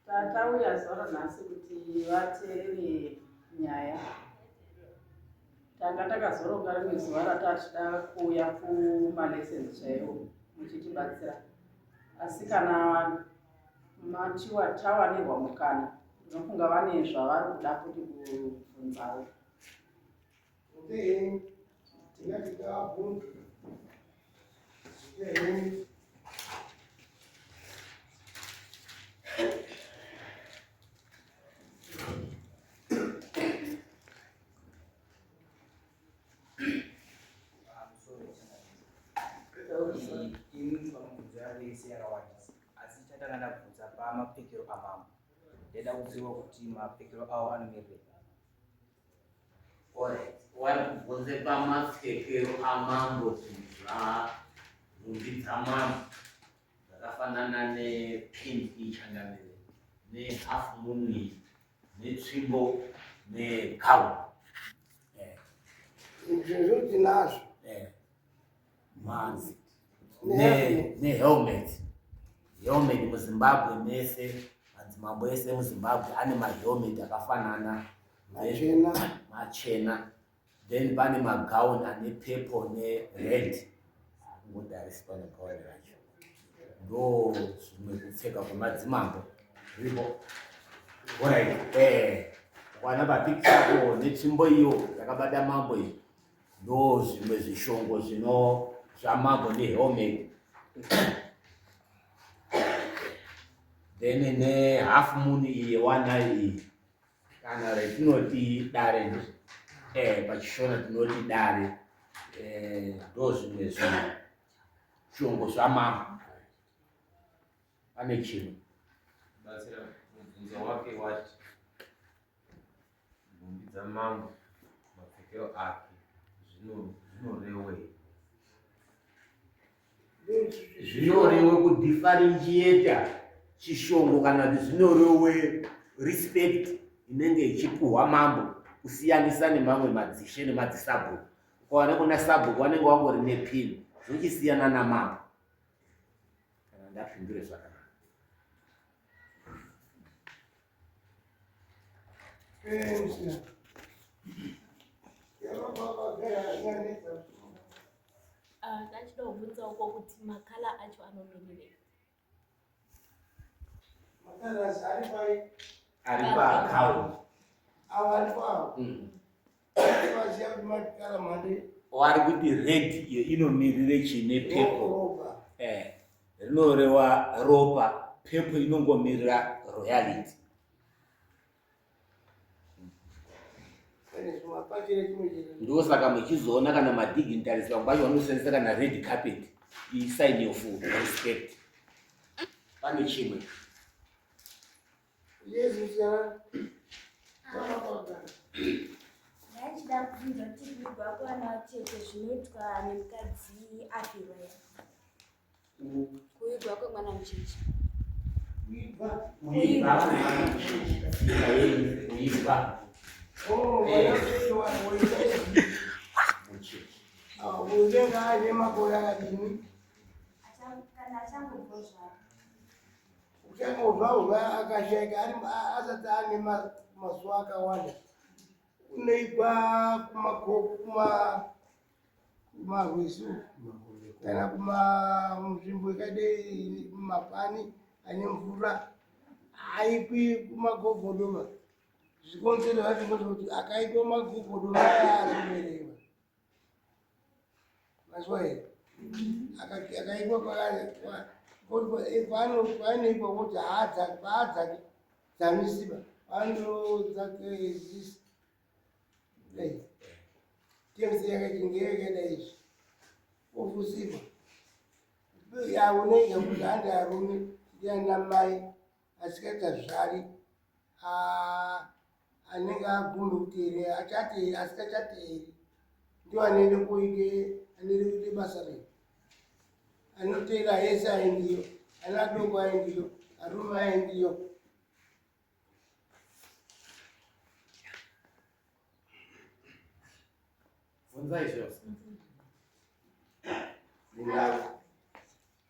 Tatauya zuva ranhasi kuti vateerere nyaya. Tanga takazoronga rimwe zuva ratachida kuuya kumalessons chaiwo muchitibatsira. Asi kana matiwa tawanirwa mukana, ndinofunga vane zvavari kuda futi kubvunzawo. Okay, tingati tavabvunza. Okay. Ini pamubvunzo yangu yese yakawandisa asi chatanga ndabvunza pamapfekero amambo ndaida kuziva kuti mapfekero avo anomirirei. Alright, wari kubvunze pamapfekero amambo zvinhu zva nhumbi dzamambo dzakafanana nepin iyi changamire nehalf moon iyi netsvimbo negown. Izvozvo tinazvo. Mhanzi nehelmet. Helmet muZimbabwe mese madzimambo ese emuZimbabwe ane mahelmet akafanana machena machena then pane magown ane purple nered ngodarisi pane gown racho ndo zvimwe kupfeka kwemadzimambo zviripo orit eh wana papicture apo netsvimbo iyo yakabata mambo iyi ndo zvimwe zvishongo zvino zvamambo nehelmet then nehalf moon iyi yewanayo iyi kana retinoti dare ndizvo eh, pachishona tinoti dare eh, ndo zvimwe zvishongo zvamambo pane chimwe batsira mubvunzo wake wati Nhumbi dzamambo mapfekero ake zvinorewei? Zvinorewe kudifferentiata chishongo kana kuti zvinorewe respect inenge ichipuhwa mambo kusiyanisa nemamwe madzishe nemadzisabhuku. Ukaona kuna sabhuku vanenge vangori nepin zvochisiyana namambo. Kana ndapindure zvakanaka. Ah, ndachida kubvunza uko kuti makala acho anomirirei Makalas ari pai ari paaccount avo aripo avo vaziva kuti makala mhande wari kuti red iyo inomirire chine pepo ropa eh, rinorewa ropa pepo inongomirira royality Ndosaka muchizoona kana madignitaries vamwe vacho vanoshandisa kana red carpet isign of respect. Pane chimwe. Ndaichida kubvunza kuti kuigwa kwana tete zvinoitwa nemukadzi afirwa here? Kuigwa kwemwana mucheche. Kuigwa kwemwana mucheche. Kuigwa. Oh, unenge aine makore akadini? Kana achangobva zvake. Uchangobva ubva akashaika asati ane mazuva akawanda unoigwa kuma kumarwizi kana kumanzvimbo ikadei mapani ane mvura haikwi kumagogodoma zvikonzero zvacho ndezvekuti akaikwa magogodoma aya azoberewa mazwa here akaikwa kwaanoikwa kuti haadzake dzamisiba anodzake TMC yakati ngeyakaita izvi ofusikwa yaoneka kuti handi arume ndiana mai asikachazvari anenge agume kuteerera achateeri asikachateeri ndiwo anoende kuite anoende kuite basa rei anoteera ese aendiyo ana adoko aendiyo arume aendiyo Bvunzai zvose.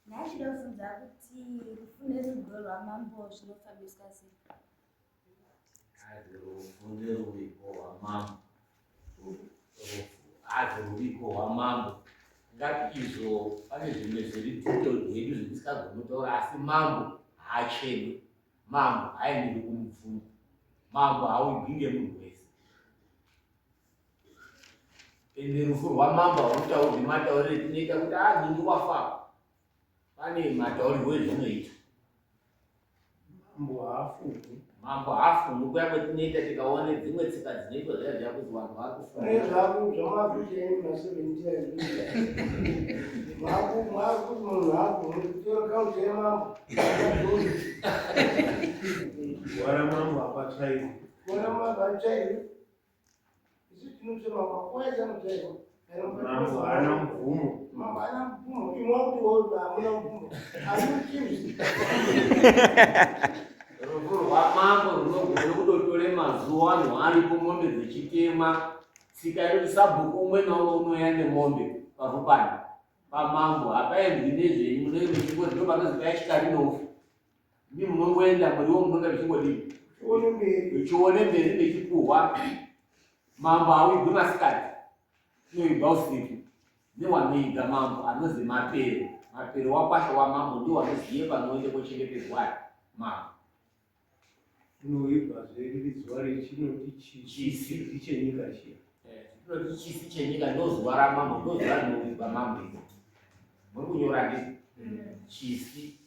Ndachida kubvunza kuti rufu nerudo rwamambo zvinofambiswa sei? Hazi rufu neruvigo rwamambo. Hazi ruvigo rwamambo. Ngati izvo pane zvimwe zviri detailed hedu zvetisingagoni kutaura asi mambo haachemi. Mambo haaenderi kumupfumo. Mambo haawigwi ngemunhu wese. Ende rufu rwamambo hautaurwi mataurire tinoita kuti a ah, nhingi wafa. Pane mataurirwo ezvinoita. Mambo haafungwi. Mambo haafungwi kuya kwetinoita tikaone dzimwe tsika dzinoitwa zviya zviya kuti vanhu vari kufunga. Nezvaku zvamakuita imi maseventy years. Maku maku munhu haagoni kutora kauti yemambo. Wara mambo hapatsvairwi. Wara mambo hapatsvairwi. Isu tinotsvema makwai anotsvairwa. Mambo haana mvumo. Mambo haana mvumo. Imwe wakuti woda hamuna mvumo. Hamuchizi. Rufu rwamambo runogona kutotore mazuva vanhu varipo mombe dzichitemwa. Tsika inoti sabhuku umwe naumwe unouya nemombe pavupani pamambo hapaendwi nezvenyu munenge muchingoti ndopanozi paya chikari noufu Imi munongoenda muriwo munonga muchingodii? Uchione mberi mechipuhwa. Mambo hauigwi masikati, unoigwa usiku. Newanoiga mambo anozi mapero. Mapero wakwasha wamambo ndiwo wanoziye panoende kochengetedzwa mambo. Unoigwa zveriri zuva rechinoti chisi chenyika chiya. Eh, chinoti chisi chenyika ndozuva ramambo ndozuva rinoigwa mambo iro. Muri kunyora ndizvo? Mm. Chisi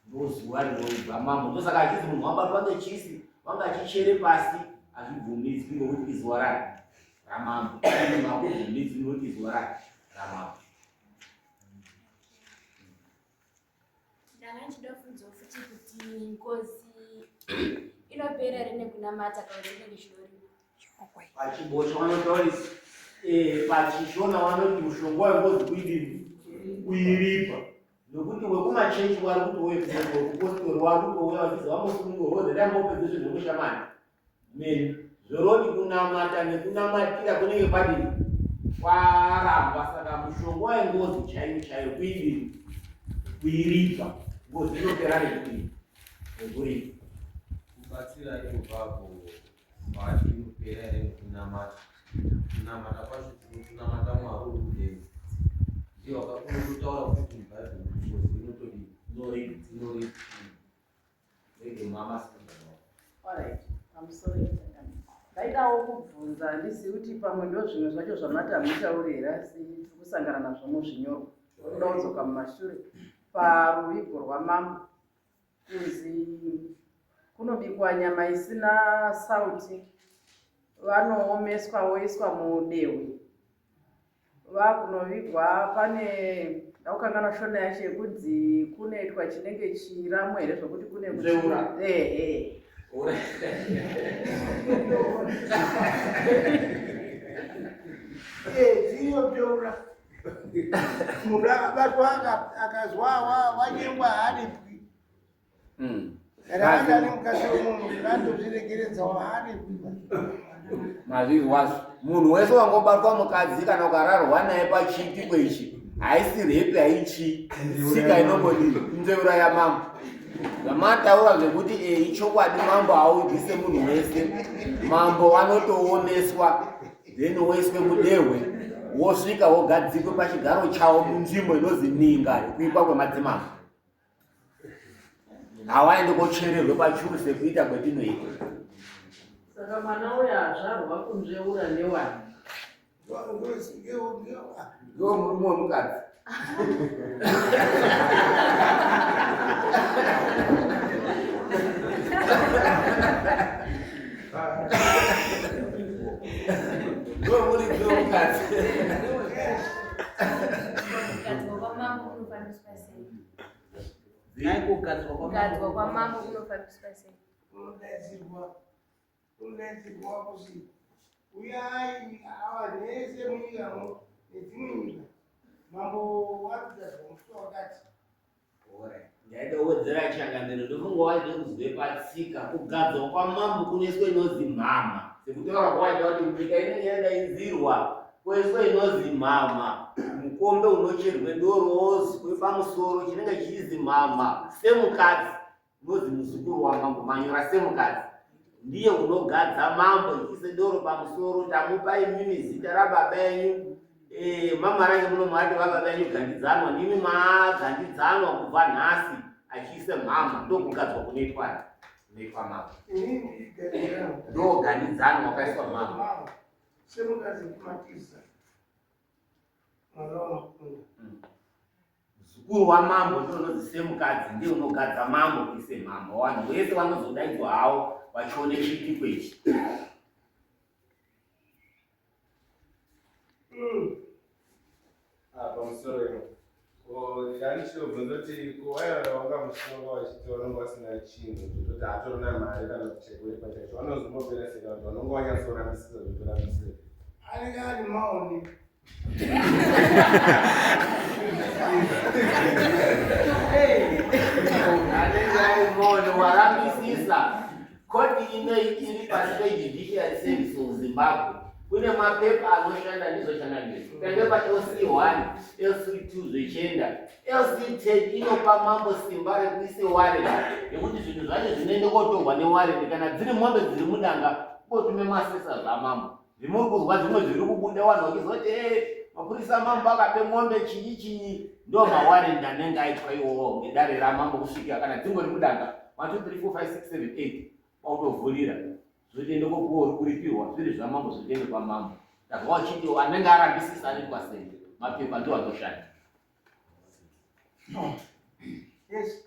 ndozuva rinoibva mambo ndosaka achizi munhu wabatwa ngechisi wanga achichere pasi hazvibvumidzwi ngokuti izuva rake ramambo munhu hakubvumidzwi ngokuti izuva rake ramambo Ndanga ndichida kubvunzawo futi kuti ngozi inopera here nekunamata kana kuti inenge ichidoriwa? Pachibosha vanotaura eh, pachishona vanoti mushonga wengozi kuidini kuiripa nokuti wekumachechi wari kutouya wekupostori wari kutouya vachizi vamusunungurwa wozi dai mopedza zvinhu zvemushamani meni zvoroti kunamata nekunamatira kunenge kwadini kwarambwa saka mushonga wengozi chaiyo chaiyo kuidini kuiripa ngozi inopera nekudini nekuripa kubatsira ipapo Mari inopera here nekunamata? Kunamata kwacho tinotonamata Mwari uri kudenga. Ndiye wakakunototaura futi muBhaibheri kuti ngozi inotodii? Inoripa. Inoripa. Rege mama Alright, pamusoro ndaidawo kubvunza handizivi kuti pamwe ndo zvimwe zvacho zvamati hamutauri here asi tiri kusangana nazvo muzvinyorwa kuda kudzoka mumashure paruvigo rwamambo Kunzi kunobikwa nyama isina sauti vanoomeswa voiswa mudehwe vakunovigwa pane ndakukanganwa shona yacho yekunzi kunoitwa chinenge chiramu here zvokuti kune ehe Dziriyo teura munhu akabatwa akazwa wanyengwa haaripwi hmm. kana anga ari mukadzi wemunhu andozviregeredzawo haaripwi mazvizwazvo munhu wese wangobatwa mukadzi kana ukararwa naye pachiitiko ichi haisi repi haichi tsika inongodii nzeura yamambo zvamataura zvekuti e ichokwadi mambo haudyise munhu wese mambo anotooneswa then woiswe mudehwe wosvika wogadzikwe pachigaro chawo munzvimbo inozi ninga yekuikwa kwemadzimambo hawaende kochererwe pachuru sekuita kwetinoita saka mwana uyo azvarwa kunzveura ndewani ndiwo murume wemukadzi ndiwo muridzi wemukadzi Kugadzwa kwamambo kunofambiswa sei? Unodaidzirwa Unodaidzirwa kuzi uyai ava nese munyikamo nedzimwe nyika mambo warikugadzwa musi wakati. Ndaida kuwedzera changamiro ndofunga waida kuzwe patsika kugadzwa kwamambo kunoiswa inonzi mhamha sekutaura kwawaida kuti nyika inenge yadaidzirwa Koiswa inozi mhamha, mukombe unocherwe doro wozwi pamusoro chinenge chichizi mhamha semukadzi unozi muzukuru wamambo manyora semukadzi ndiye unogadza mambo ichiise doro pamusoro tamupa imimi zita rababa enyu e, mamarange muno mati vababa enyu gandidzanwa ndimi magandidzanwa kubva nhasi achiise mhamha ndokugadzwa kunoitwa kunoitwa mambo ndogandidzanwa wakaiswa mhamha Semukadzi kumatiza mwana wamakunda. Muzukuru wamambo ndiye unonzi semukadzi ndiye unogadza mambo kuise mambo. Vanhu vese vanozodaidzwa hawo vachione chiitiko ichi. Ah, pamusoro ino. Ko ndani chinobvunza kuti ko vaya vanga musunga vachiti vanonga vasina chinhu zvekuti hatorina mari kana kuti chekuripa chacho vanozombopera sei kana kuti vanonga vanyatsorambisisa zvotorambisira. Anenge ari maoni. Anenge ari maoni warambisisa. Koti inei iri pasi peJudiciary Service of Zimbabwe. Kune mapepa anoshanda ndizvo changamire. Tange paLC1, LC2 zvichienda. LC10 inopa mambo simba rekuise warrant yekuti zvinhu zvacho zvinoende kotorwa newarrant kana dziri mombe dziri mudanga kotume masesa zvamambo. Zvimuri kuzwa zvimwe zviri kubuda vanhu vachizoti hey, mapurisa mambo akape mombe chinyi chinyi ndo mawarrant anenge aitwa iwowo ngedare ramambo kusvikira kana dzingori mudanga 1 2 3 4 5 6 7 8 kwakutovhurira zvotoende kopuwa uri kuripiwa zviri zvamambo zvotoende kwamambo ndazwa vachiti anenge arambisisa anoitwa sei mapepa ndo anoshanda Yes.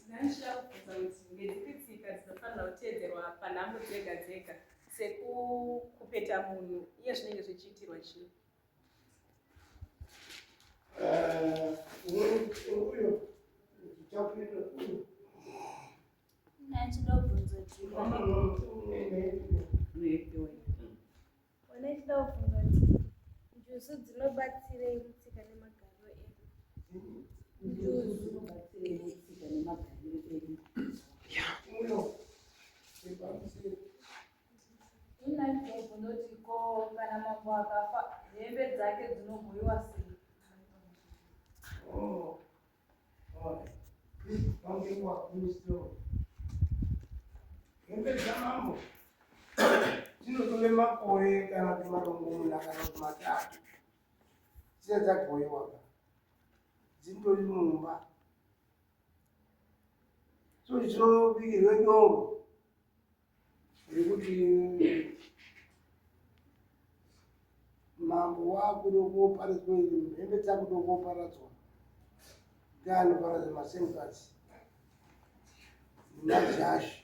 Ndinoda kubvunza kuti ndedzipi tsika dzinofanira kuteedzerwa panhamo dzega dzega sekupeta munhu iye zvinenge zvichiitirwa chii? Uyo ndichapinda uyo. Ndachida kubvunza kuti Ndachida kubvunza kuti njuzu dzinobatsirei mutsika nemagariro edu? Njuzu dzinobatsirei mutsika nemagariro edu? Uyo. Ndipamusiri. Ini ndachida kubvunza kuti ko kana mambo akafa hembe dzake dzinogoyiwa sei? Oh. Hembe dzamambo dzinotore makore kana kuti marongomuna kana kuti matatu dzisati dzagoyiwa ka dzindori mumba so dzinobikirwe doro rekuti mambo wakuda kuparadzwa hembe dzakuda kuparadzwa ndeanoparadza masemukadzi nemadzashe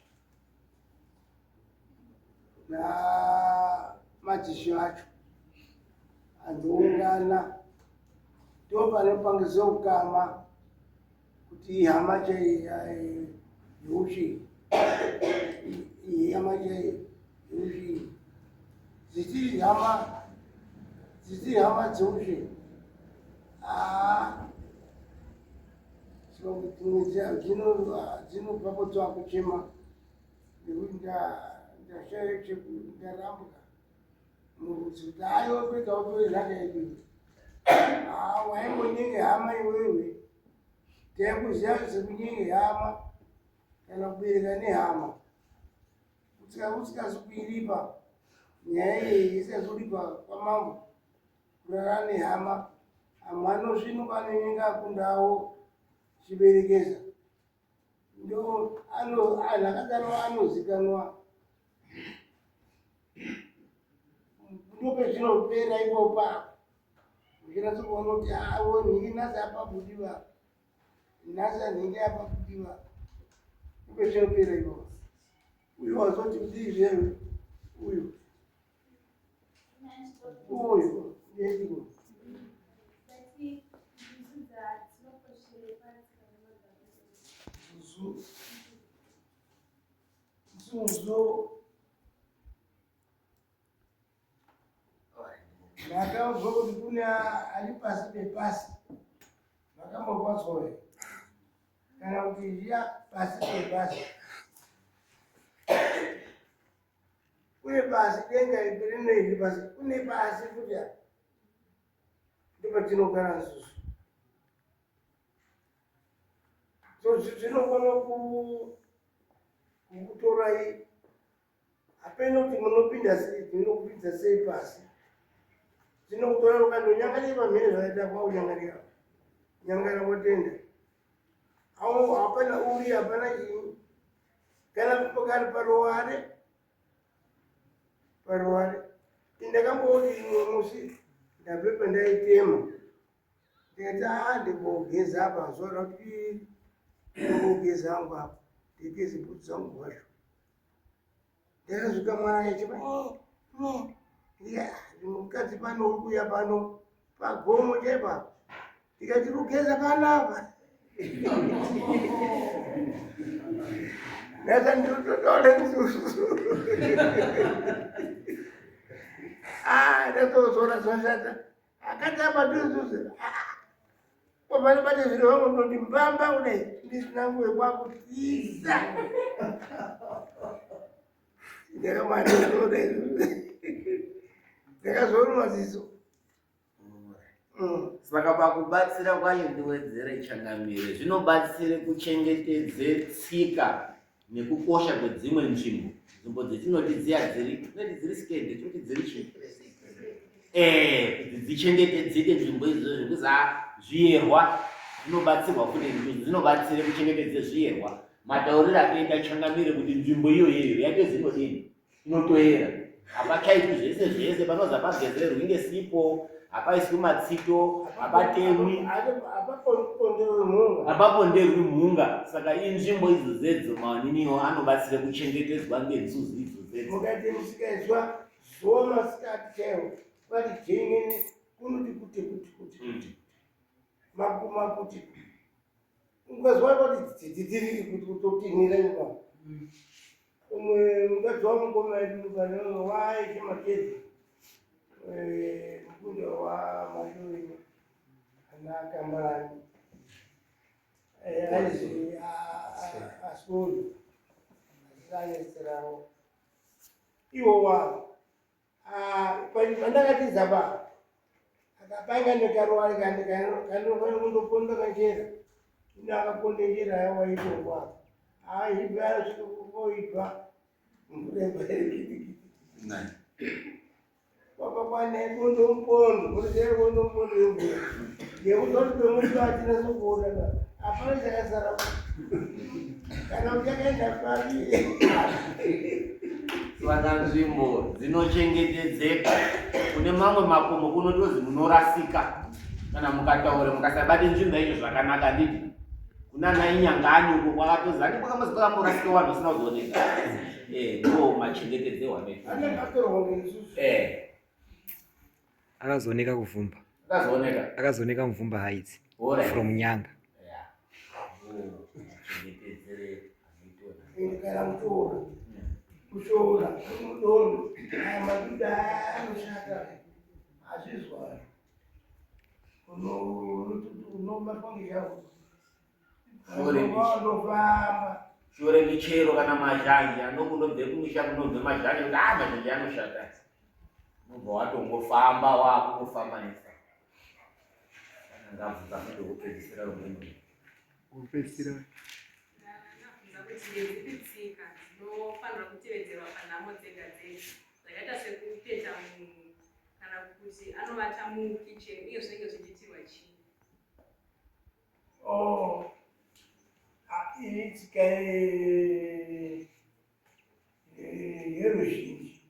namadzishe acho anoungana ndopanopangisa ukama kuti ihama chai yeushe ihama chai yeushe dzisiri hama dzisiri hama dzeushe dzinobva kotsva kuchema nekuti ndashaya ndarambwa murudzi kuti aiwa kwega utore nhaka yedu waimbonyenge hama iwewe Taikuziva sekunyenge hama kana kubereka nehama usikazi kuiripa nyaya iyi isingazoripa kwamambo kurara nehama amwe anosvinuka anonyenga akundawo chiberekesa ndo anhu akadaro anozikanwa ndopezvinopera ipopa uchinatsa kuona kuti avo nhingi nhasi apabudiwa nhasi anhingi apabudiwa ndopezvinopera ipopa uyu wazoti kudii zvewe uyu uyu ndediko zuzu zuzu Ndakaudzwa kuti kune ari pasi pepasi makamborwadzwa here kana kuti zviya pasi pepasi kune pasi denga rinoizvi pasi kune pasi futi apa. Ndopatinogara nzuzu. So zvinogona kukutorai hapeno kuti munopinda sei, dzinokupinza sei pasi. Dzinokutora ukandonyangarira pamhene zvakaita kwaunyangarira. Nyangara wotenda. Awo hapana uri hapana chii. Kana pakari paruware paruware. Ndakamboti imwe musi ndabve pandaitema ndikati aa ndikogeza apa zuva rakuti ndikogeza hangu apa ndigeze bhutsu dzangu kwacho. Ndakasvika mwana achichema mukadzi pano uri kuuya pano pagomo chaipa ndikati kugeza panapa ndasa ndinototaura nzuzu ah ndatozoona zvashata akati apa ndinzuzu Panobata zviro vangu ndoti mbamba kudai ndisina nguve kwakutiza. Ndakamandoda ndakazoona maziso. Saka pakubatsira kwacho ndiwedzere changamire, zvinobatsire kuchengetedze tsika nekukosha kwedzimwe nzvimbo, nzvimbo dzetinoti dziya dziri tinoti dziri skede, tinoti dziri chii eh, kuti dzichengetedzeke nzvimbo izvozvo zvekuti zviyerwa zvinobatsirwa futi njuzu dzinobatsire kuchengetedze zviyerwa matauriro atoita changamire kuti nzvimbo iyoyeyo yatozi inodini inotoera hapachaitwi zvese zvese panozi hapagezerwi ngesipo hapaiswi matsito hapatemwi hapaponderwi mhunga saka inzvimbo idzo dzedzo maoniniwo anobatsira kuchengetedzwa ngenzuzu idzo dzedzo mukati musikaizwa zuva masikati chaiwo kwati jengene kunoti kuti kuti kuti kuti makuma kuti ukazwa kwati dzidziriri kuti kutotinhira nyuma umwe mukadzi wamukoma edu pane waite makedzi mukunda wamashoini ana kambarani aizi asori asanyeserawo iwo wavo pandakatiza pa akapanga nekaruwari kanofanira kundoponda kanjera ino akaponda njera yawaitongwa aibva asvika kukoibva mvura ibaikitikiti kwapa kwane bondo mupondo kurisere bondo mupondo yemvura yekuzoti pemuti atina sokuona ka hapana chakasara kana kuti yakaenda papi Saka nzvimbo dzinochengetedzeka kune mamwe makomo kunotozi munorasika kana mukataura mukasabate nzvimbo yacho zvakanaka nditi kunana inyangani uko kwakatozi andi kwakambozi kwakamborasika vanhu vasina kuzooneka eh ndo machengetedzerwa anoitwa eh Akazooneka kuvhumba. Akazooneka. Akazooneka muvhumba Heights. From Nyanga. Yeah. Oh, machengetedzere anoitwa. Kana kutora. Kushora, mudondo, aya maduda anoshata. Hazvizwa. Unobatwa ngechavo. Shure michero kana mazhanje anokunobve kumusha kunobve mazhanje kuti ah mazhanje anoshata. Unobva watongofamba wakungofamba nesa. Kana ngabvunza futi wekupedzisira rumweni. Wekupedzisira. Ndabvunza kuti ndedzipi tsika dzinofanirwa kutevedzerwa panhamo dzega dzega dzakaita sekupeta munhu kana kuti anovata mukitchen uye zvinenge zvichiitirwa chii? Oh, ah, iyi tsika yeruzhinji.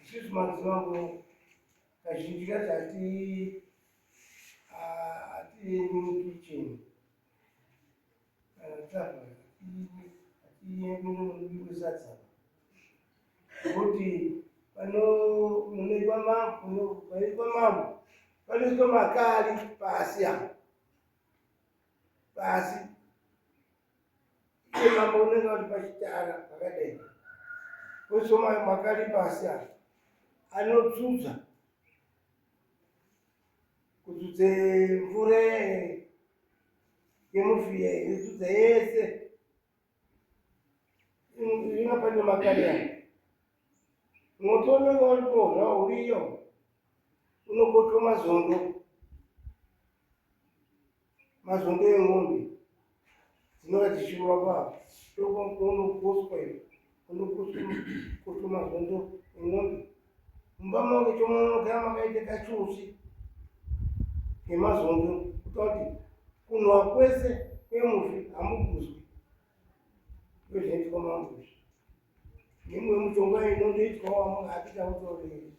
Isusu madzimambo kazhinji kacho hatiendi mukicheni kana tafa hatiendi munobikwe sadza nokuti pano munoikwa mambo panoikwa mambo panoiswa makari pasi apa pasi iye mambo unenge uri pachitara pakadai poiswa makari pasi apa anotsudza kutsudze mvura yemufiya inotsudza yese inga pane makari aya moto unenge uripo zvawo uriyo. Unokotwa mazondo, mazondo eng'ombe dzinova dzichirova pa ndokwaunokoswa iyo unokoswa mazondo eng'ombe mumba mange chomunogara makaita kachusi kemazondo kuita kuti kunhuwa kwese kwemufi hamuguzwi. Ndozvinoitwa mambo izvi. Mimwe mutongo inondoitwa wamwe hapita kutorei.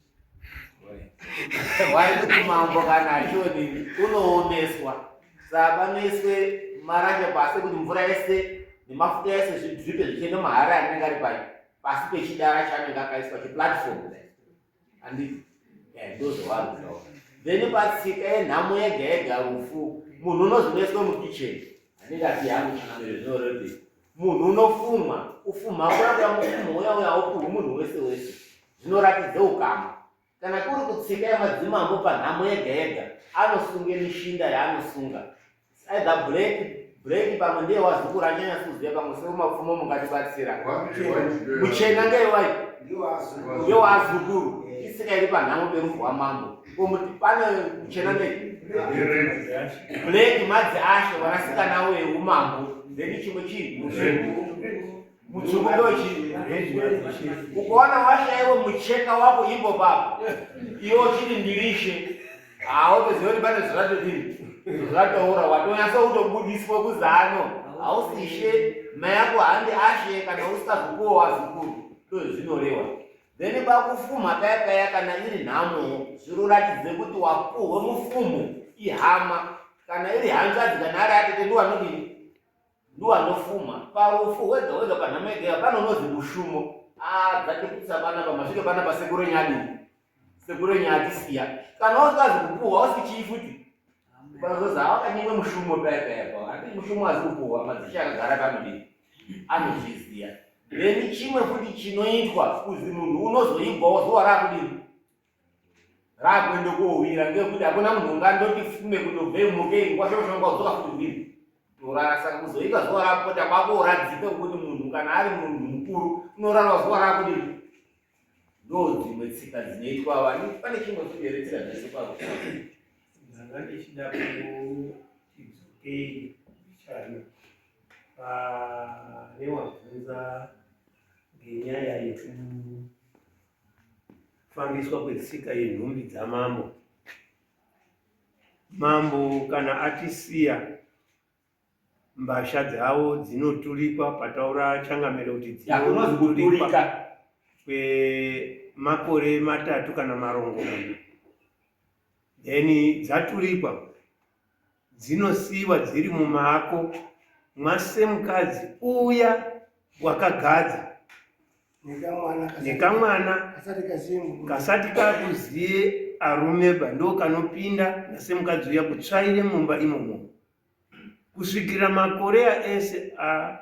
Wari kuti mambo kana achionini unoomeswa saka panoiswe marasha pasi kuti mvura yese nemafuta yese zvidripe zvichienda mahari anenge ari pai pasi pechidara chaanenge akaiswa chiplatform handiti eh, ndozvavari kutaura then patsika yenhamo yega yega rufu munhu unozonoiswa mukitchen handinge ati yangu changamire zvinorevei munhu unofumwa kufumha kuya kuya mufumo uya uya haupuhwi munhu wese wese zvinoratidza ukama kana kuri kutsika yemadzimambo panhamo yega yega anosunge mishinda yaanosunga either break break pamwe ndiye wazukuru anyanya kuziva pamwe seumapfumo mungatibatsira muchena ngewai ngewazukuru isika iri panhamo perufu rwamambo komuti pane muchena nei black madzi ashe vanasikana weumambo then chimwe chii mutsvuku ndochii ukaona washaiwe mucheka wako ipo papo iwe uchiti ndirishe hautoziva kuti pane zvatodini zvatoura watonyatsa kutobudiswa kuzano hausi ishe mai yako handi ashe kana usikazokuwa wazukuru ndozvinorewa then pakufumha paya paya kana iri nhamo zviroratidze kuti wapuhwe mufumo ihama kana iri hanzvadzi kana ari atete ndiwanodini Ndiwanofuma parufu wega wega panhamo yega yega pane unozi mushumo. Ah, dzatiputsa panapa masvike panapa sekuru nyadi. Sekuru nyadi siya. Kana usikazi kupuhwa usi chii futi? Panozozi awakanyimwe mushumo paya paya pa. Handi mushumo azi kupuhwa madzishe akagara panodii? Anozviziya. Then chimwe futi chinoitwa kuzi munhu unozoigwawo zuva rakudini? rakuenda kowira ngekuti hakuna munhu ungandoti fume kutobve mukei nguva shoma shoma udzoka futi kudini torara saka kuzoika zuva rapota kwakoradzika kuti munhu kana ari munhu mukuru unorara zuva rakudini ndo dzimwe tsika dzinoitwa vani pane chimwe futi here tsika dzese pako ndanga ndichida kuti dzokei mbichana pane wabvunza ngenyaya yeku Kufambiswa kwetsika yenhumbi dzamambo. Mambo kana atisiya mbasha dzavo dzinoturikwa pataura changamire kuti dzinoturikwa kwemakore matatu kana marongomuna then dzaturikwa dzinosiiwa dziri mumaako mwasemukadzi uya wakagadza nekamwana kasati kakuziye arumeba ndo kanopinda nasemukadzi uya kutsvaire mumba imomo kusvikira makorea ese a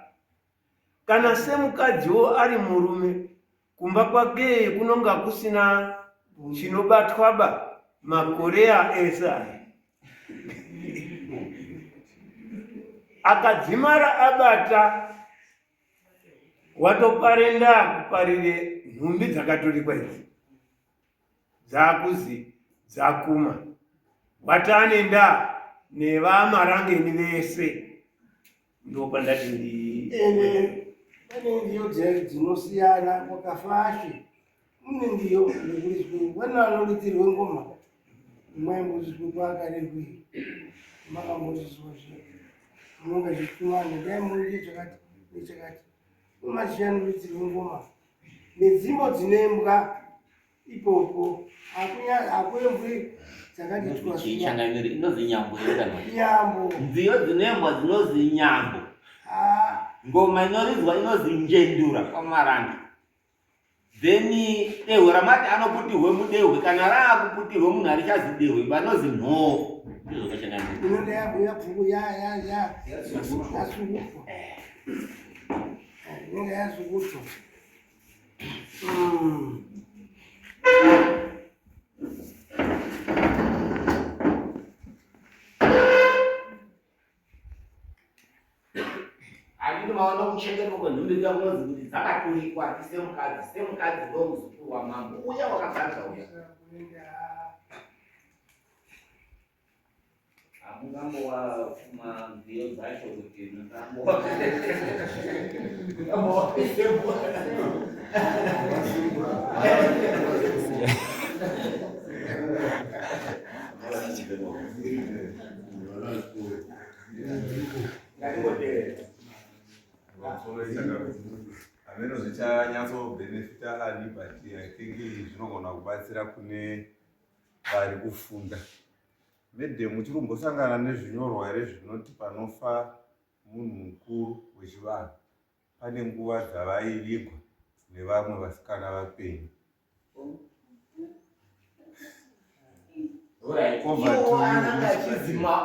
kana semukadziwo ari murume kumba kwake kunonga kusina chinobatwaba makorea ese aya akadzimara abata watopare ndaa kuparire nhumbi dzakaturikwa idzi dzakuzi dzakuma watane ndaa nevamarangeni vese ndopandati ndi ende pane ndiyo dzinosiyana kwakafashe mune ndiyo nekurizwe vana vanoridzirwe ngoma maimbozizwe kwakarerwe makambozizwa zve munonga zvichimana dai muite chakati nechakati umashanuridzirwe ngoma nedzimbo dzinembwa ipopo hakuembwi dzakati twachangamire inonzi nyambo here kana nyambo nziyo dzinembwa dzinonzi nyambo ah. ngoma inoridzwa inonzi njendura kwamaranga then dehwe ramati anoputirwe mudehwe kana raakuputirwe munhu arichazi dehwe banozi nhoo ndizvo kachangamire inoda yabhuku ya ya ya yasukutwa eh. inenge yasukutwa Handiti maona kuchengetwa kwenhumbi kuya kunonzi kuti dzakaturikwa tisemukadzi semukadzi ndo muzukuru wamambo uya wakagadza uya. Hamungambowa nziyo dzacho kuti mungambowa Hameno zvichanyatsobhenefita ani but I think zvinogona kubatsira kune vari kufunda. Madam muchiri kumbosangana nezvinyorwa here zvinoti panofa munhu mukuru wechivanhu pane nguva dzavaivigwa nevamwe vasikana vapenyu?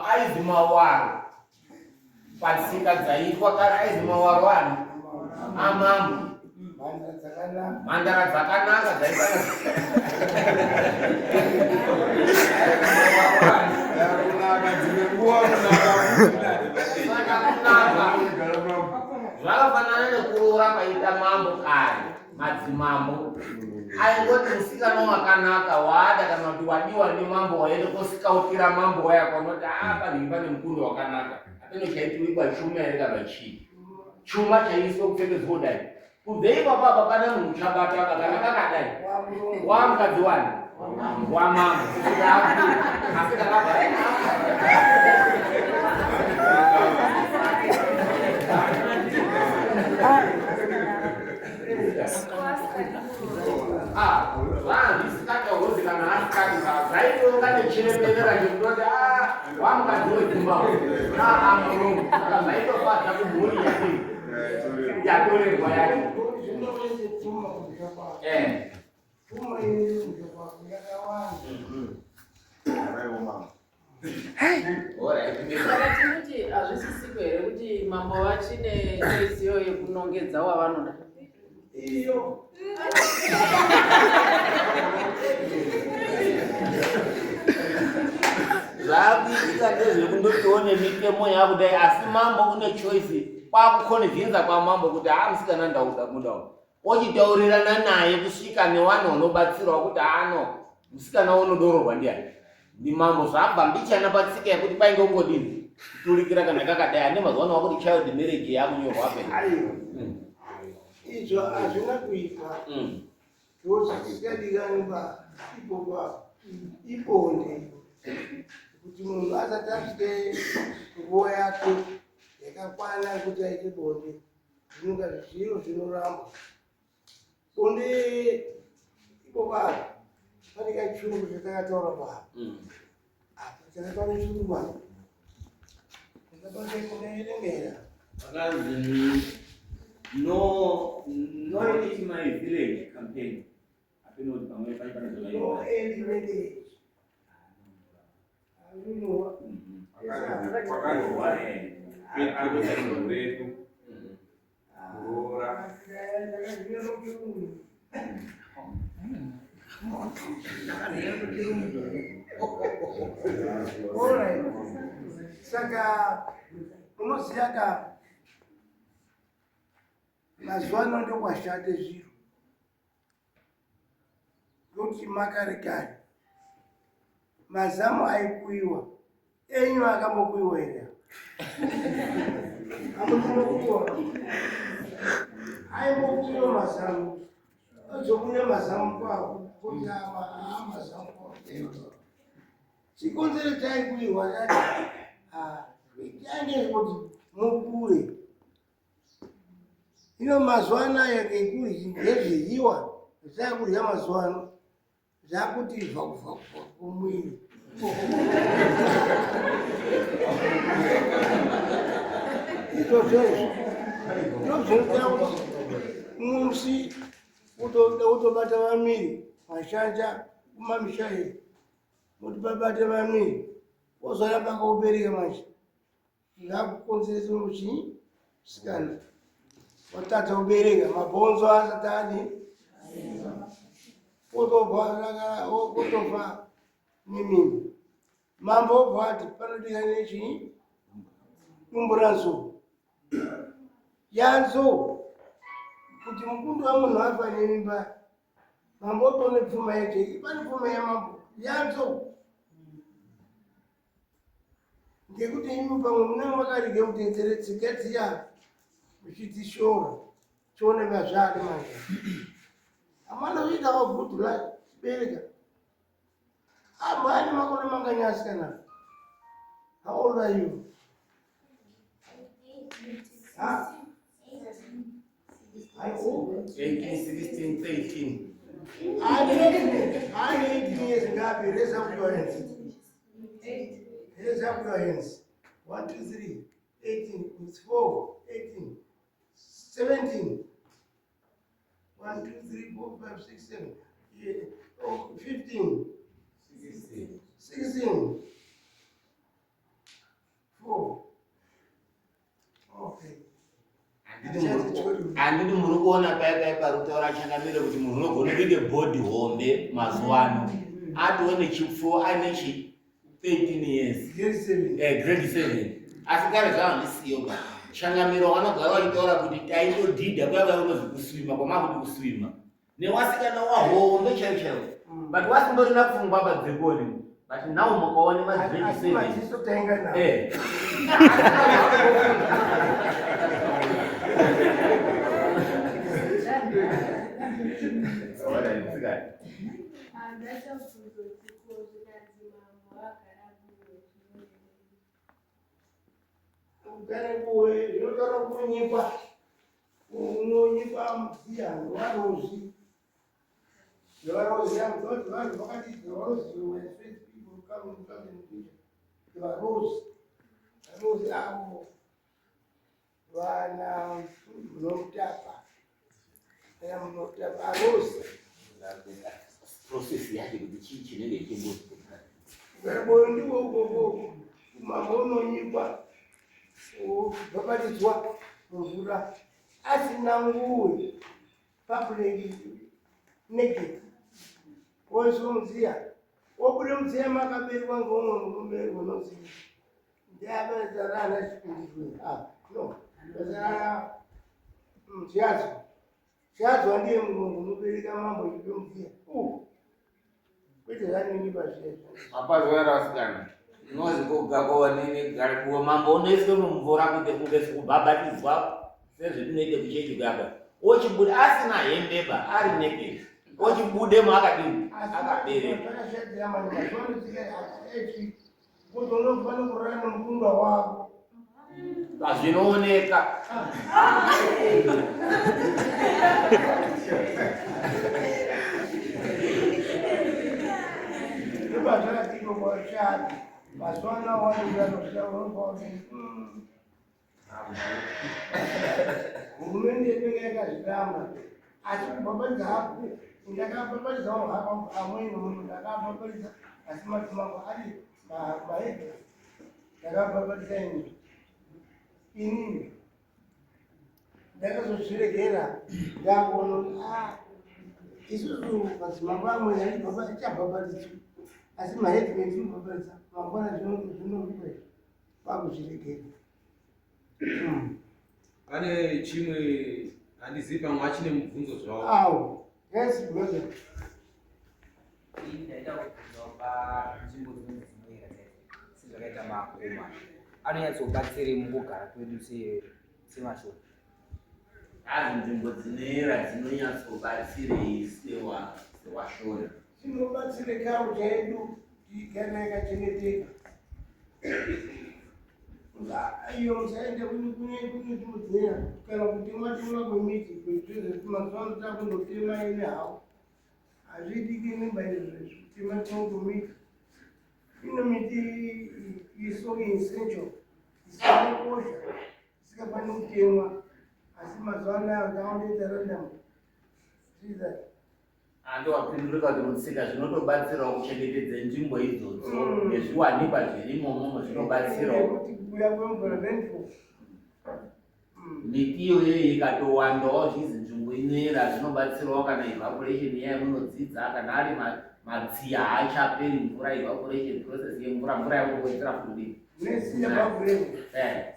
Aizi mawaro patsika dzaiitwa kare, aizi mawaro ani amambo, mhandara dzakanaka dzaikana. Zvakafanana nekuroora kwaita mambo kare, madzimambo aingoti musikana wakanaka waada kana kuti wadiwa nemambo waende kosikautira mambo waya kwanoti a panhingi pane mukundo wakanaka apeno chaiturikwa chuma here kana chii, chuma chaiiswa kupfekedzwa kudai kubve ipapo apa pane munhu uchabata apa kana kakadai wamukadzi wani wamambo asi kakabva. Zvaazvisikatahozi kana asikati zvaitonga nechiremerera chekutoti wamukadzi wedzimba aamurungu, saka zvaitofadza kumhuri yake yatorerwa yacho. Saka tinoti hazvisisiko here kuti mambo vachine choice iyo yekunongedza wavanoda? Iyo Zvaakuitika ndezvekundotiwo nemitemo yakudai, asi mambo une choice kwakukonvinza kwamambo kuti haa, musikana ndauda muda ochitaurirana naye kusvika nevanhu vanobatsirwa kuti ano musikana unodororwa ndiani ndimambo. Zvabva mbichana patsika yekuti kwainge ungodini kuturikira kana kakadai. Ane mazuva ano wakuti child marriage yakunyorwa pe. Aiwa, izvo hazvina kuipa zvozisikadikani pa ipopa ibonde kuti munhu asati asvike nguva yake yakakwana yekuti aite bonde, zvinonga zviro zvinoramba bonde ipopa. Pane kachirungu chatakataura pa apa, chakataura chirungu apa ndakaerengera. Vakanzi no in my village campaign apinoti pamwe pane pane. No early marriage. Azvinowa. Kwakanyorwa redu kuroora. Ndakazviona. Alright. Saka unoziva ka, mazuva ano ndokwashate zviro, nokuti makare kare mazamu aikuyiwa. Enyu akambokuyiwa here? Amukumbokuyiwa? Aimbokuyiwa mazamu, ozobuda mazamu kwawo kuti mazamu kwawo. Chikonzero chaikuyiwa chacho change kuti mukure. Ino mazuva anaya ngezviyiwa zvakurya mazuva ano zvakuti vhaku kumwiri. Izvozvo izvo ndozvinoita kuti musi utobata vamiri mashanja kumamisha iyi, muti babate vamiri wozoramba kaubereka. Manje zvakukonzeresa muchii sikana watadza kubereka, mabhonzo asati adi otobva nemimba. Mambo obva ati panodika nechii, dumbu ranzou yanzou kuti mukundu wemunhu afa nemimba. Mambo otone pfuma yacho, pane pfuma yamambo yanzou. Ngekuti imi pamwe munenge makarege mutedzere tsika dziya muchidzishora chioneka zvaari manje. Amana kuitawo good life chibereka. Amani makore mangani asikana? How old are you? Huh? 18, 16, 13. Ane 18 years ngapi? Raise up your hands. Raise up your hands. 1, 2, 3, 18, 4, 18, 17. 1, 2, 3, 4, 5, 6, 7. Yeah. Oh, 15. 16. 16. 4. Okay. Handiti muri kuona paya paya pari kutaura changamire kuti munhu unogona kuite bhodhi hombe mazuva ano atove nechipfuwo aine chi 13 years grade 7 asi kare zvavandisiyo ba changamire vanogara vachitaura kuti taitodhidha kuya kuya kunozi kuswima kwamakuti kuswima newasikana wahombe chaiyo chaiyo but wasindorina pfungwa padzekoni but now mukaone magrade 7 eh. Kugara kuwe zvinotaura kunyikwa unonyikwa mudziya nevarozi nevarozi vanhu vanhu vakati varozi were first people who come in come in future varozi varozi avo vana munotapa vana munotapa arozi process yacho kuti chii chinenge chimboitika Garbo ndiwo ukoko mambo unonyikwa wobhabhatidzwa mumvura asina nguwe public naked woiswa mudziya wobude mudziya makaberekwa ngeumwe murume unonzi ndiabezarana chipindirwe ah no bezarana chiyadzo chiyadzo ndiye murungu unobereka mambo chipe mudziya kwete zvanini pazviya Mapazuva vasikana unozi kugakova mambo unoiswe mumvura kuite kunge sikubhabhatidzwa sezvetinoite kuchechi kuyapa ochibuda asina hembe ba ari naked ochibudemo akadini akabereka kuti unofanira kurara nemukunda wako Zvinooneka. Ndopazvakatiko kwashata. Mazuva ano wanoda Hurumende inenge yakazviramba asi kubhabhadza hako ndakabhabhadzawo amweni munhu ndakabhabhadza asi madzimambo ari maedha ndakabhabhadza ini inini ndakazozviregera ndakuona kuti ah, isusu madzimambo amweni atichabhabhadidzwi asi mahedmen tinobhabhadza mangwana zvinokupa kwakuzviregera Pane chimwe handizivi pamwe achine mubvunzo zvawo. Awo. Yes, brother. Ini ndaida kubvunzawo panzvimbo dzinonzi dzinoyera dzaidzi sezvakaita makomo aya anonyatsobatsirei mukugara kwedu semashoko. Hazi nzvimbo dzinoyera dzinonyatsobatsirei sewashona. Zvinobatsire culture yedu igare yakachengeteka. Iyo musaende kune nzvimbo dzinoyera kana kutemwa temwa kwemiti kwezvezvo mazuva ano takundotema ine hawo. Hazviitiki nemba izvo kutema temwa kwemiti. Ino miti iso essential isinokosha isikafaniri kutemwa asi mazuva anaya takundoita random. See that? Andowapindurika kuti mutsika zvinotobatsirawo kuchengetedza nzvimbo idzodzo nezviwanikwa zvirimomo zvinobatsirawo. Kuti kuuya kwemvura rainfall. Miti iyoyo ikatowandawo zvizi nzvimbo inoera zvinobatsirawo kana evaporation iya yamunodzidza kana ari madziya haachaperi mvura evaporation process yemvura mvura yakungowedzera futi. Ne sea above level.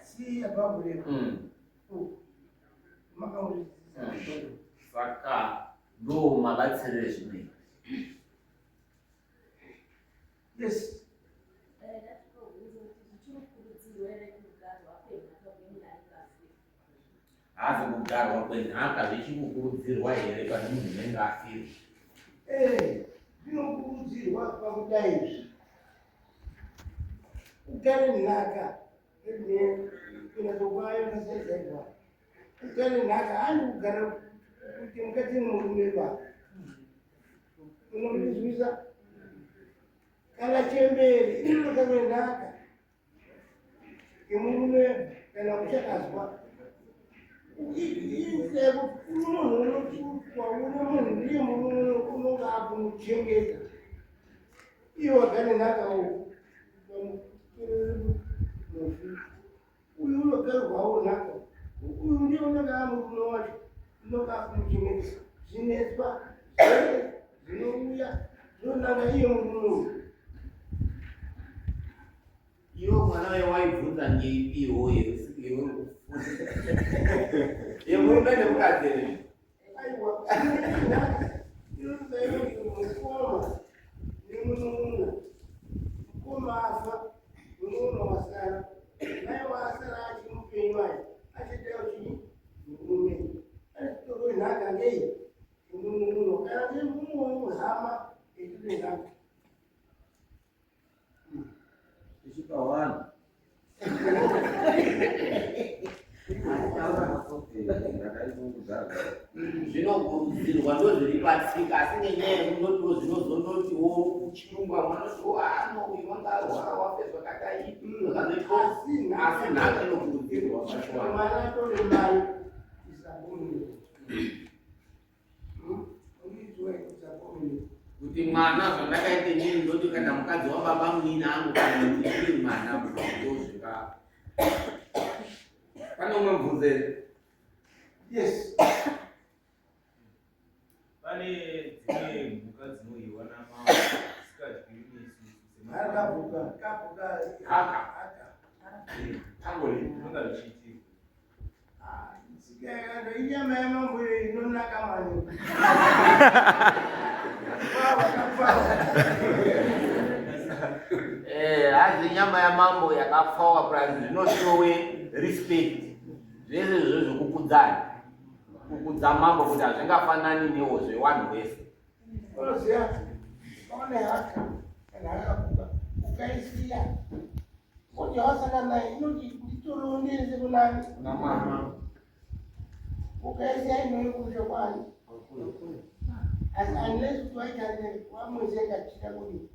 Sea above level. Saka ndo mabatsiro ezvinoita. Yes. Zvichiri kurudzirwa Hazi kugarwa kwenhaka zvichikukurudzirwa here pane munhu unenge afirwa? Eh, zvinokurudzirwa pakudai izvi. Ugare nhaka inatokwayo ugare nhaka handi kugara kuti mukadzi nemurume ba. Unondizwisa? Kana chembere inotogara nhaka. Yemurume kana kuchakazwa munhu unotukwa une munhu ndiye murume unonga akumuchengeta iye wagane nhaka mufi uyu unogarwawo nhaka uyu ndiye unonga amurume wacho unonga akumuchengeta zvinetswa zvinouya zvinonanga iye murume uyu. Iwe mwana uye waibvunza ngeipiwo yeuri kufunza yemurume nemukadzi here? Aiwa, inotoda mukoma nemunun'una. Mukoma afa, munun'una wasara. Mai wasara achiri mupenyu aya, achida chii? Murume. Anotorwe nhaka ngei? Munun'una. Kana nemumwe hama yetine nhaka. Tichipa vanhu. Zvinokurudzirwa ndozviri patsika asi nenyaya yekunotiwo zvinozonotiwo kuchirungu vamwe vanotiwo ano uyu wanga arwara wafe zvakadai zvakazoitwa asi nhaka inokurudzirwa pachivanhu. Mwana atore mai isabomile. Kuti mwana zvandakaita inini ndoti kana mukadzi wababa munini angu kana kuti ndiri mwana ndozvika. Pane umwe mubvunzo here? Yes. Pane dzimwe mhuka dzinoyiwa namambo dzisikadyiwi nesusu Kapuka, kapuka, Haka. haka. Pangolin. Zvinonga zvichiitika. Sika inyama yamambo inonaka maningi. Eh, hanzi nyama yamambo yakapfawa plus zvinoshowe respect zvese izvo zvekukudzana kukudza mambo kuti hazvingafanani newo zvewanhu wese. Unoziva, one haka kana hakapuka ukaisiya kuti wasangana naye inoti nditorewo ndiendese kunani Kuna mama. ukaisiya inoyi kumusha kwani asi unless kuti waitarire wamuzenga chida kuti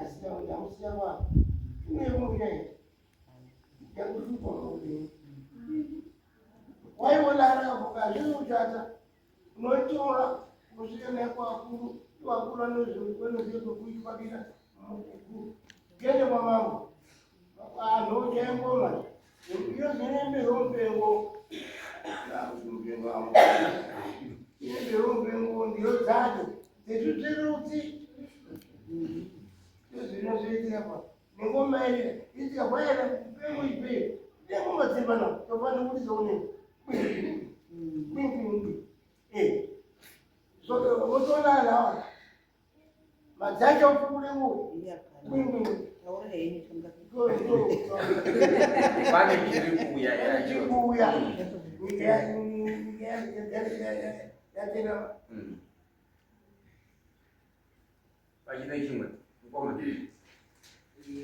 asiya kuti amusiya kwa inoyi kumusha iyi yakushupa muupenyu waiona arakapuka hazvisi kushata unoitora kusvika naye kwakuru vakuru vanoziva kwekuipakira kuende kwamambo vanhu ochaya ngoma iyo zvinemberwo mupengo mupengo inemberwo mupengo ndiyo dzacho dzezvitsverutsi ndozvinozoitika pa nengoma iri itika kwaera mupengo ipeyo nengoma dziri panapa tofanira kuti zooneka votoona lawa madzacho pfuure Pane chiri kuuya yacho. chikuuya nyika yatena. Pachine chimwe mukoma.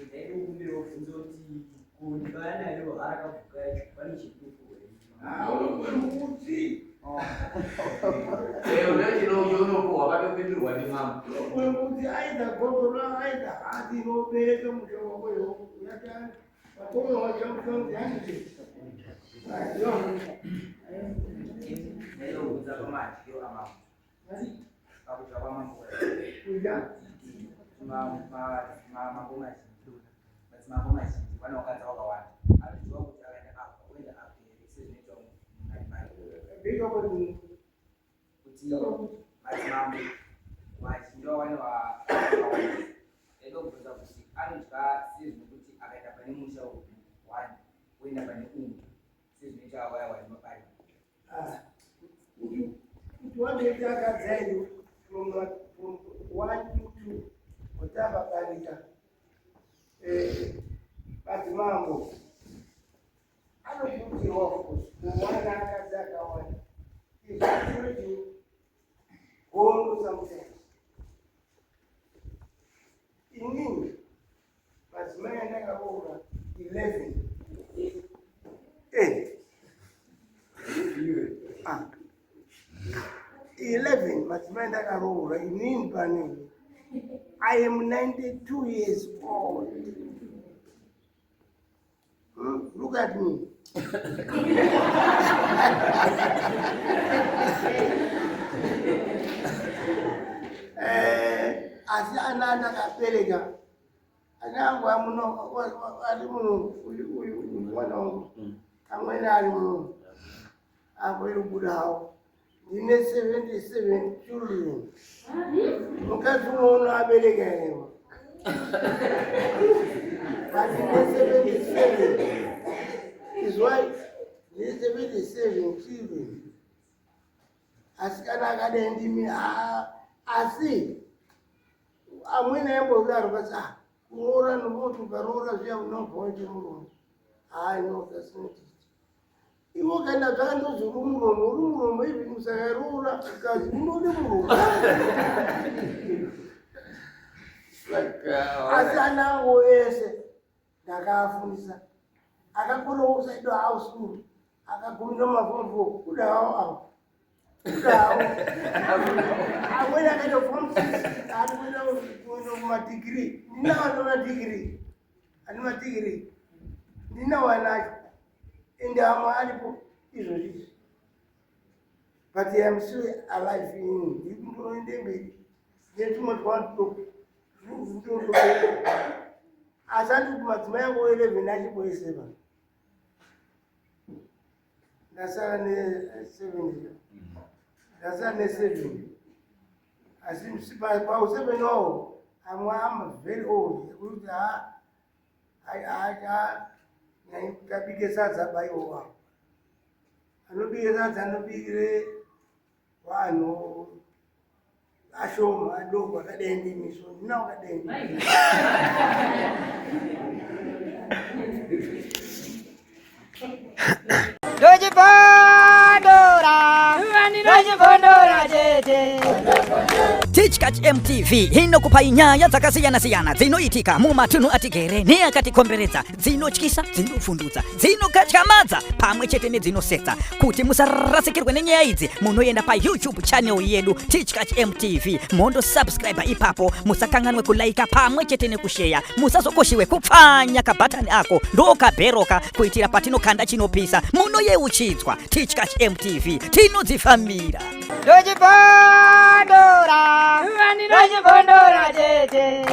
Ndaikumbirawo bvunzo kuti kundibaya nayo harakavuka yacho pane chituko here? Mbudzi. Une chino unopuhwa patopindirwa ndimambo. Mbudzi aida gotora aida hadzi inobereka musha wako yo yata vakoma vachamukanzi handiti. Ndaikubvunza pamadyiro amambo. Pakudya kwamambo. Kudya? Mambo mazhinji. Madzimambo mazhinji vane vakadzi vakawanda. Anoziva kuti akaenda apa oenda apa here sezvinoitwa munharimbare. Kuti madzimambo vazhinji vawane vakawanda. Ndaida kubvunza kuti anodya sezvinokuti akaenda pane musha one oenda pane umwe sezvinoita vaya vari mabari. Kuti wandoita akadzi ayo from one to two otava barika madzimambo anokurudzirwa kuwana akadzi. Ah. 11 madzimai ndakaroora inini panini. I am 92 years old. Look at me. Eh, asi ana ndakabereka ana angu amuno ari muno uyu uyu uyu mwana wangu amweni ari muno apo iri kubuda hawo ndine 77 children mukadzi umwe uno abereka here but ndine 77 is why ndine 77 children asi kana akadai ndimi haa asi amweni aimbodaro kasi ah kuroora nokuti ukaroora zviya unobva waite murume haa no that's not it iwo kana zvakandozi uri muromo uri muromo even usakaroora ukazi unode muromo asi ana angu ese ndakaafundisa akakonawo kusaido house school akagumira maform four kuda hawo awo kuda hawo amweni akaita form six ari kuenda kuenda kumadigiri ndinawo ane madigiri ane madigiri ndinawo anacho ende amwe aripo izvozvi izvi but I am still alive ini ndiri kundoende mberi netumwe twantu asi andi kuti madzimai angu 11 achiboiseva ndasara ne7 ndasara ne7 asi pau7 wawo amwe am very old ekuti ha haachanyanyi kuti abike sadza baiwo wavo anobike sadza anobikire vanhu ashoma adoko akadai ndimi so ndinawo akadai ndimi. Ndochibondora, ndochibondora chete. Tichkach MTV inokupai nyaya dzakasiyana-siyana dzinoitika mumatunhu atigere neakatikomberedza, dzinotyisa, dzinovhundutsa, dzinokatyamadza pamwe chete nedzinosetsa. Kuti musarasikirwe nenyaya idzi, munoenda paYouTube channel yedu Tichkach MTV, mondo subscribe ipapo, musakanganwe kulaika pamwe chete nekusheya, musazokoshiwe kupfanya kabhatani ako ndokabheroka kuitira patinokanda chinopisa munoyeuchidzwa. Tichkach MTV tinodzifambira. Ndochibondora, ndochibondora chete.